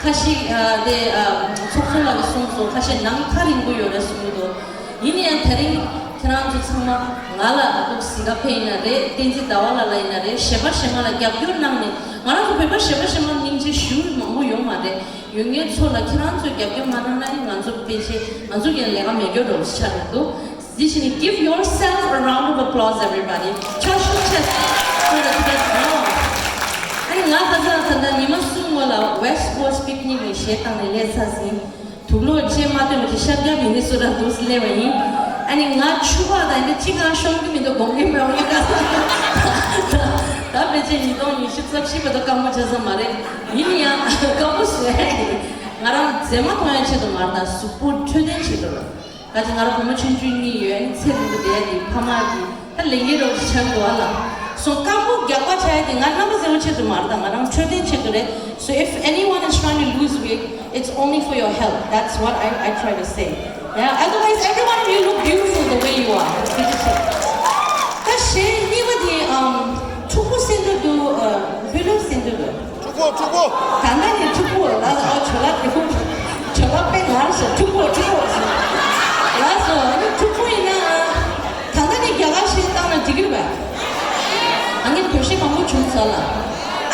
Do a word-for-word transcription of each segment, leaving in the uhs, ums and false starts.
ཁ་ཤས་ཨ་དེ་ཨ་ཚོགས་གཙོ་ལགས་ཀྱིས་གསུངས་སོང་། ཁ་ཤས་ནང་ཐག་རིང་པོ་ཡོད་རེད་གསུངས་འདུག་ཡིན་ན་ཡང་དེ་རིང་ཁྱེད་རང་ཚོ་ཚང་མ། ང་ལ་ཨ་ཏོག་སི་ག་ཕེ་ཡིན་ན་རེད། བསྟན་འཛིན་ཟླ་བ་ལགས་ལ་ཡིན་ན་རེད། གཞས་པ་གཞས་མ་ལ་རྒྱབ་སྐྱོར་གནང་ནས། ང་རང་ཚོ་བོད་པ་གཞས་པ་གཞས་མ་སྙིང་རྗེ་ཞུ་མང་པོ་ཡོད་མ་རེད། ཡོད་མཁན་ཚོ་ལ་ཁྱེད་རང་ཚོས་རྒྱབ་སྐྱོར་མ་གནང་ན་ནི་ང་ཚོ་ཕལ་ཆེར་ང་ཚོ་གི་ལས་ཀ་མེད་རྒྱུ་འདྲ་བོ་ཞིག་ཆགས་ཀྱི་འདུག This is, give yourself a round of applause, everybody. ཁྱོད་ཤུགས་ཆེ་ཁྱོད་ལ་ཐུགས་རྗེ་ཆེ། ཨ་ནི་ང་ཁ་སང་ད་ལྟ་ཉི་མ་གསུམ་སྔོན་ལ་West Coast Picnic ནས་གཞས་བཏང་ནས་སླེབས་ཚར་ཟིན། དུག་ལོག་ཆེ་མ་ཐོན་པ་ཅིག་ཤར་རྒྱག་མི་ནི་སུ་ར་འདུག་སླེབས་པ་ཡིན། ཨ་ནི་ང་ཕྱུ་པ་དང་ཡིན་ན་ཅི་གང་ཤོང་གི་མི་འདུག་དགོངས་ཀྱི་མེད་པ་ངས་ཁ་སང་ད་ཕལ་ཆེར་ཉིས་སྟོང་ཉི་ཤུ་རྩ་བཞི་བར་དུ་སྐམ་པོ་བྱས་ས་མ་རེད། ཡིན་ན་ཡང་སྐམ་པོ་བཟོས་ཡ་ཡིན། ང་རང་མཛེས་མ་མཐོང་ཡ་ཆེད་དུ་མ་རེད། ད་གཟུགས་པོ་འཕྲོད་བསྟེན་ཆེད་དུ་རེད། ད་ཅི་ང་རང་བུ་མོ་ཆུང་ཆུང་གཉིས་ཡོད། ཨ་ནི་ཚེ་རིང་པོ་བསྡད་ཡ་དེ་ཕ་མ་གི་ད་ལས་འགན་རོགས་ཀྱི་ཆགས་འདུག་ཨ་ལ། སོ་སྐམ་པོ་རྒྱགས་པ་ཆགས་ཡ་དེ་ང་རྣམ་པ་གསལ་པོ་ཆེད་དུ་མ་རེད། ད་ང་རང་འཕྲོད་བསྟེན་ཆེད་དུ་རེད། So if anyone is trying to lose weight, it's only for your health. That's what I, I try to say. Yeah, otherwise every one of you look beautiful the way you are. ད་གཞས་གཉིས་པ་དེ་ཨམ་ཕྲུ་གུ་གསན་འདོད་འདུག་ཨ་ལྷོད་ལྷོད་གསན་འདོད་འདུག་ཕྲུ་གུ། ཕྲུ་གུ། ད་ལྟ་ནས་ཕྲུ་གུ་ལ་ཨོ་ཇོ་ལགས་དེ་ཁུག་ཇོ་ལགས་དཔེ་ངར་ཟེར། ཕྲུ་གུ་ཕྲུ་གུ་ཟེར། ལགས་སོ། ཨ་ནི་ཕྲུ་གུ་ཡིན་ན་ཨ་ད་ལྟ་ནས་རྒྱ་གར་གཞས་བཏང་ན་འགྲིག་གི་རེད་པས། ཨ་ངས་བོད་གཞས་མང་པོ་བྱུང་ཚར་ལ།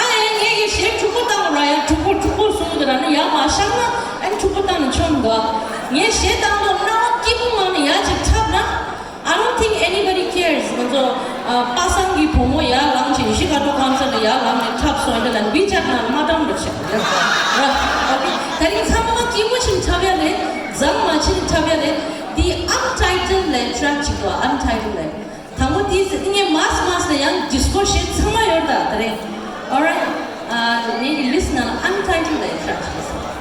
ཨ་ཨེ་ངས་ཀྱི་གཞས་ཕྲུ་གུ་བཏང་ར་ཡ་ཕྲུ་གུ་ཕྲུ་གུ་གསུང་གི་ར་ནི་ཡ་མ་ཤར་ན་ཨ་ནི་ཕྲུ་གུ་བཏང་ན་ཆོག་མི་འདུག་ངས་གཞས་བཏང་དུས་སྣང་བ་སྐྱིད་པོ་ངང་ནས་ཡ་ཅིག་འཁྲབ་ན། I don't think anybody cares. ང་ཚོ་ཨ་པ་སངས་ཀྱི་བུ་མོ་ཡར་ལངས་བྱས་ཡེ་ཤེས་མཁའ་འགྲོ་ཀོན་སར་ལ་ཡར་ལངས་ནས་འཁྲབ་སོང་། ཡིན་ན་ལ་ཝི་ཅེཊ་ནང་མ་འགྲམ་འགྲོ་བྱས། ར་ཨོ་ཀེ། ད་རིང་ཚང་མ་སྐྱིད་པོ་ཕྱིན་འཁྲབ་ཡ་རེད། མཛངས་མ་ཕྱིན་འཁྲབ་ཡ་རེད། དེ་Untitled ལབ་ཊེག་ཅིག་འདུག Untitled ལབ། དང་པོ་དེ་ཟེར་ཏེ་ངས་མར་ཙམ་མར་ཙམ་ཡང་ཌིས་ཀོ་གཞས་ཚང་མ་ཡོད་ད་ད་རེད། Alright. ཨ་ངའི་ལིསཊ་ནང་Untitled ལབ་ཊེག་ཅིག་ཡོད།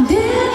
འདི་